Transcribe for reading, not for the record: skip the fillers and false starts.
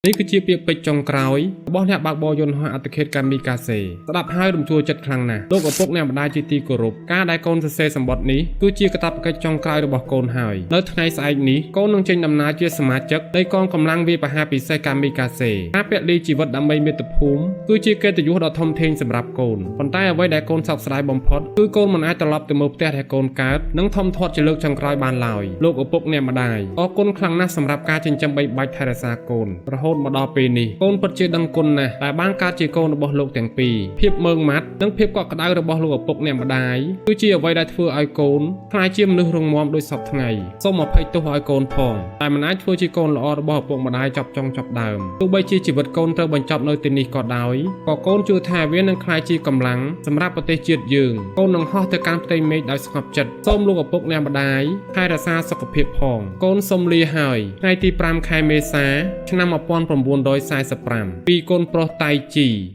នេះគឺជាពាក្យពេចន៍ចុងក្រោយរបស់អ្នកបើកបរយន្តហោះអត្តឃាតកាមីកាសេស្ដាប់ហើយរំជួលចិត្តខ្លាំងណាស់លោកឪពុកអ្នកម្ដាយជាទីគោរពការដែលកូនសរសេរសម្បត្តិនេះគឺជាកាតព្វកិច្ចចុងក្រោយរបស់កូនហើយនៅថ្ងៃស្អែកនេះកូននឹងចេញដំណើរជាសមាជិកនៃកងកម្លាំងវាយប្រហារពិសេសកាមីកាសេការពលីជីវិតដើម្បីមាតុភូមិគឺជាកិត្តិយសដ៏ធំធេងសម្រាប់កូនប៉ុន្តែអ្វីដែលកូនសោកស្ដាយបំផុតគឺកូនមិនអាចត្រឡប់ទៅមើលផ្ទះដែលកូនកើតនិងធំធាត់ជាលើកចុងក្រោយបានឡើយលោកឪពុកអ្នកម្ដាយអរគុណខ្លាំងណាស់សម្រាប់ការចិញ្ចឹមបីបាច់ថែរក្សាកូនរហូតមកដល់ពេលនេះកូនពិតជាដឹងគុណណាស់ដែលបានកើតជាកូនរបស់លោកទាំងពីរភាពម៉ឺងម៉ាត់និងភាពកក់ក្ដៅរបស់លោកឪពុកអ្នកម្ដាយគឺជាអ្វីដែលធ្វើឲ្យកូនក្លាយជាមនុស្សរឹងមាំដូចសព្វថ្ងៃសូមអភ័យទោសឲ្យកូនផងតែមិនអាចធ្វើជាកូនល្អរបស់ឪពុកម្ដាយចប់ចុងចប់ដើមទោះបីជាជីវិតកូនត្រូវបញ្ចប់នៅទីនេះក៏ដោយក៏កូនជឿថាវានឹងក្លាយជាកម្លាំងសម្រាប់ប្រទេសជាតិយើងកូននឹងហោះទៅកាន់ផ្ទៃមេឃដោយស្ងប់ចិត្តសូមលោកឪពុកអ្នកម្ដាយថែរក្សាសុខភាពផងកូនសូមលាហើយថ្ងៃទី5ខែមេសាឆ្នាំ1945ពីកូនប្រុសតៃជី។